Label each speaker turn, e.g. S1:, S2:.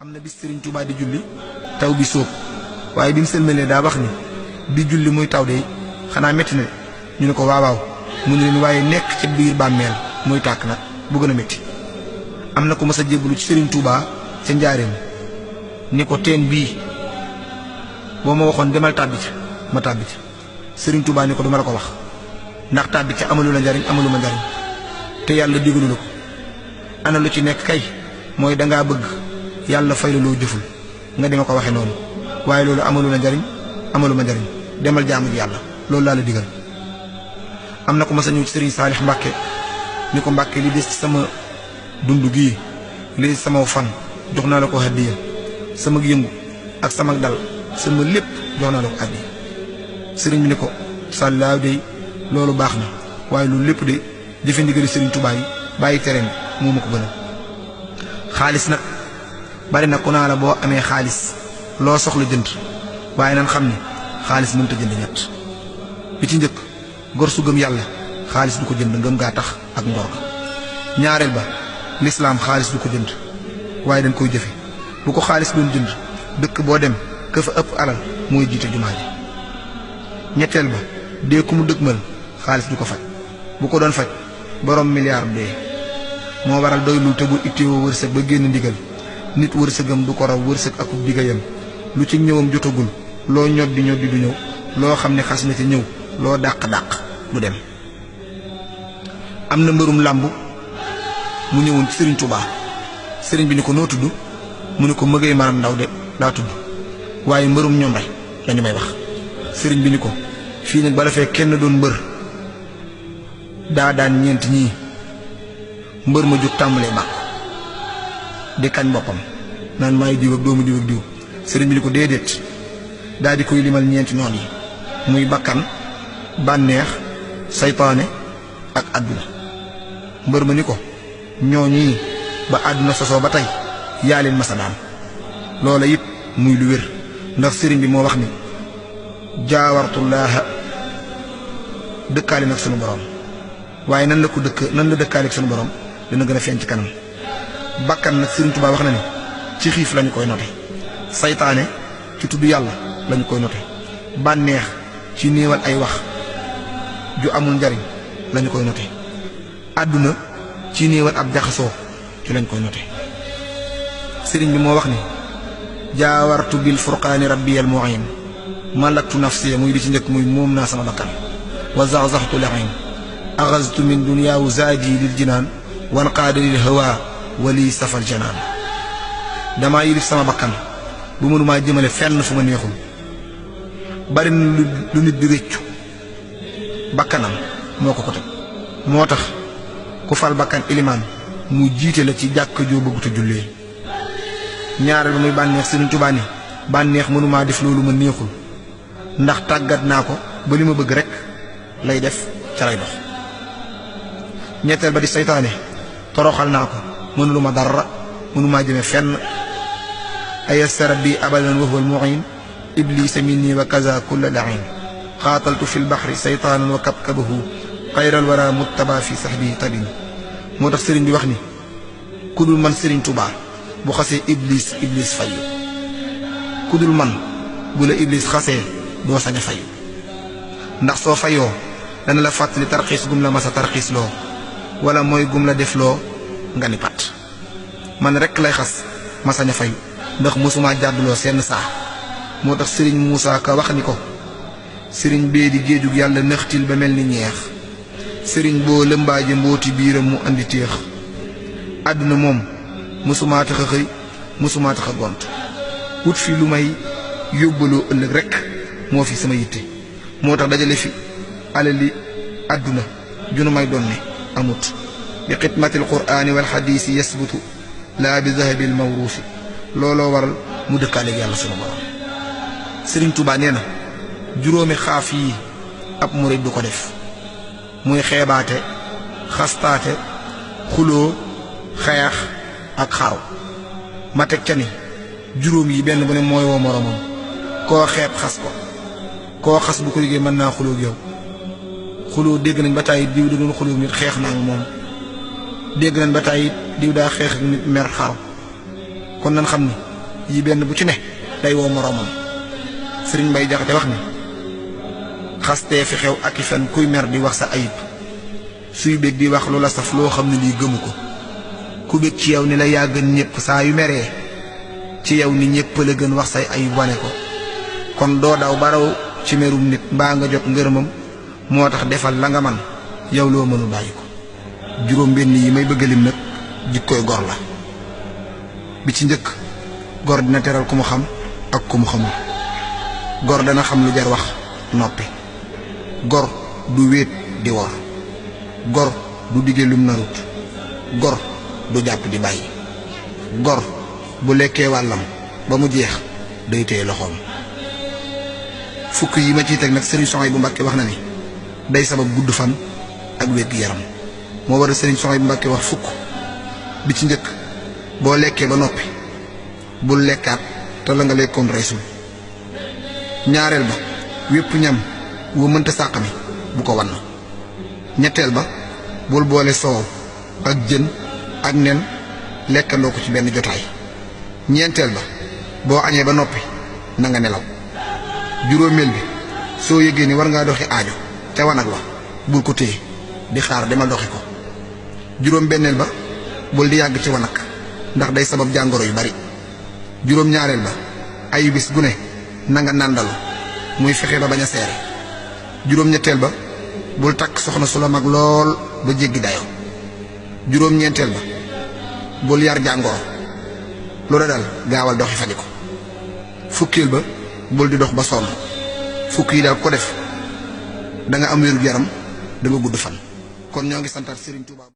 S1: am na bis Serigne Touba di julli taw bi sóob waaye bi mu sëlmalee daa wax ni bi julli muy taw de xanaa métti na ñu ne ko waawaaw mu ne leen waaye nekk ci biir bàmmeel muy tàkk nag bu gën a métti. am na ko mës a jébbalu ci Serigne Touba ca njaareem ni ko teen bii boo ma waxoon demal tàbbi ca ma tàbbi ca Serigne Touba ni ko duma la ko wax ndax tàbbi ca amalu la njariñ amalu ma njariñ te yàlla digalu la ko ana lu ci nekk kay mooy dangaa bëgg yàlla fay la loo jëful nga di ma ko waxe noonu waaye loolu amalu la njariñ amalu ma njariñ demal jaamu ji yàlla loolu laa la digal. am na ko ma sa ñëw ci Serigne Saalix Mbàkke ni ko Mbàkke li des ci sama dund gii li des sama fan jox naa la ko hadiya sama yëngu ak sama dal sama lépp jox naa la ko hadiya. Serigne bi ni ko sàllaaw de loolu baax na waaye loolu lépp de jëfe ndigali Serigne Touba yi bàyyi terrain bi moo ma ko gënal. xaalis nag bari na ku naa la boo amee xaalis loo soxla jënd waaye nan xam ne xaalis mënta jënd ñett bi ci njëkk gor su gëm yàlla xaalis du ko jënd ngëm gaa tax ak ngor ga. ñaareel ba lislaam xaalis du ko jënd waaye dañ koy jëfe bu ko xaalis doon jënd dëkk boo dem ka fa ëpp alal mooy jiite jumaa ji. ñetteel ba dee ku mu dëgmal xaalis du ko faj bu ko doon faj borom milliard dee moo waral doy lu te bu itteewoo wërsëg ba génn ndigal nit wërsëgam du ko raw wërsëg akub digayam lu ci ñëwam jotagul loo ñoddi ñoddi du ñëw loo xam ne xas na ci ñëw loo dàq-dàq du dem. am na mbërum làmb mu ñëwoon ci Serigne Touba Serigne bi ni ko noo tudd mu ne ko mëgëy maram ndaw de daa tudd waaye mbërum ñoom rek lañu may wax. Serigne bi ni ko fii nag bala fee kenn doon mbër daa daan ñeent ñii mbër ma jóg tàmbalee bàkk di kañ boppam naan maay diw ak doomu diw ak diw. Sëriñ bi ni ko déedéet daal di koy limal ñeenti noon yi muy bakkan bànneex saytaane ak àdduna. mbër ma ni ko ñooñi ba àdduna sosoo ba tey yaa leen masa daan loola it muy lu wér ndax sëriñ bi moo wax ni jaawartullaaha dëkkaale nag sunu borom waaye nan la dëkkaale ak sunu borom dina gën a feeñ ci kanam. bakkan nag Sëriñ Tuubaa wax na ni ci xiif lañu koy note saytaane ci tudd yàlla lañu koy note bànneex ci néewal ay wax ju amul njariñ lañu koy note àdduna ci néewal ab jaxasoo ci lañ koy note. sëriñ bi moo wax ni jaawartu bil furqaani rabbiyal mu'in malaktu nafsi muy di ci njëkk muy moom naa sama bakkan wa zaxzaxtu laxin axastu min duniyaawu zaadi lil jinaan wan qaada lil hawa wali safal janaan. damaa yilif sama bakkan bu mënumaa jëmale fenn fu ma neexul bari na lu nit di rëccu bakkanam moo ko teg moo tax ku fal bakkan ilimaan mu jiite la ci jàkk joo bëgguta jullee. ñaareel ba muy bànneex Sëriñ Tuubaa ni bànneex mënumaa def loolu ma neexul ndax tàggat naa ko ba li ma bëgg rekk lay def ca lay dox. ñetteel ba di saytaane toroxal naa ko mënuluma dara mënumaa jëme fenn ayassara bi abadan wa huwa al-mu'in iblisa minni wa kaza kulla la'in xaataltu fi lbaxri saytaanan wa kabkabahu xayral wara muttaba fi sahbihi tabin. moo tax sëriñ bi wax ni ku dul man Sëriñ Tuubaa bu xasee iblis fayu ku dul man bu la iblis xasee doo sañ a fayu ndax soo fayoo dana la fàttali tarxiis gum la masa tarxiis loo wala mooy gum la def loo nga ni pat man rekk lay xas ma sañ a fayu ndax mësumaa jàdduloo seen saa. moo tax sëriñ Muusaa Ka wax ni ko sëriñ bee di géejug yàlla nëxtil ba mel ni ñeex sëriñ boo lëmbaaje mbooti biiram mu andi téex àdduna moom mësumaa tax a xëy mësumaa tax a gont wut fi lu may yóbbaloo ëllëg rekk moo fi sama yitte. moo tax dajale fi alali àdduna junu may doon ne amut bi xidmatil quraani wal xadiisi yasbutu laa bi zahabil mawruusi looloo waral mu dëkkaaleeg yàlla sunu borom. Sëriñ Tuubaa nee na juróomi xaaf yi ab murid du ko def muy xeebaate xastaate xuloo xeex ak xaru. ma teg ca ni juróom yi benn bu ne mooy woo moromam koo xeeb xas ko koo xas bu ko liggéey mën naa xuloo ak yow. xuloo dégg nañ ba tàyyi diw da doon xuloo nit xeex naa moom dégg nañ ba tàyyi diw daa xeex ak nit mer xaru kon nan xam ni yi benn bu ci ne day woo moroomam sëriñ Mbay Jaxate wax ni xastee fi xew ak i fen kuy mer di wax sa ayib suy bég di wax lu la saf loo xam ne lii gëmu ko ku bég ci yow ni la yaa gën ñépp saa yu meree ci yow ni ñépp la gën wax say ayib wane ko kon doo daw baraw ci merum nit mbaa nga jot ngërëmam moo tax defal la nga man yow loo mënu bàyyi ko juróom benn yi may bëgg lim nag jikkooy gor la bi ci njëkk gor dina teral ku mu xam ak ku mu xamul gor dana xam lu jar wax noppi gor du wéet di wor gor du dige lum narut gor du jàpp di bàyyi gor bu lekkee wàllam ba mu jeex day téye loxoom fukk yi ma ciy teg nag sëriñ Souhaïbou Mbacké wax na ni day sabab gudd fan ak wér-gi-yaram moo war a sëriñ Souhaïbou Mbacké wax fukk bi ci njëkk boo lekkee ba noppi bul lekkaat te la nga lekkoon reesul ñaareel ba wépp ñam wu mënta sàq mi bu ko wann ñetteel ba bul boole soow ak jën ak nen lekkandoo ko ci benn jotaay ñeenteel ba boo añee ba noppi na nga nelaw juróomeel bi soo yëgee ni war ngaa doxi aajo ca wanag wa bul ko téye di xaar demal doxi ko juróom benneel ba bul di yàgg ci wanag ndax day sabab jàngoro yu bari juróom ñaareel ba ayu bis gu ne na nga nàndalu muy fexe ba bañ a seere juróom ñetteel ba bul takk soxna su la mag lool ba jéggi dayo juróom ñeenteel ba bul yar jàngoro lu la dal gaawal doxi faji ko fukkeel ba bul di dox ba sonn fukk yi daal ko def da nga am wér gu yaram da nga gudd fan kon ñoo ngi santaat Serigne Touba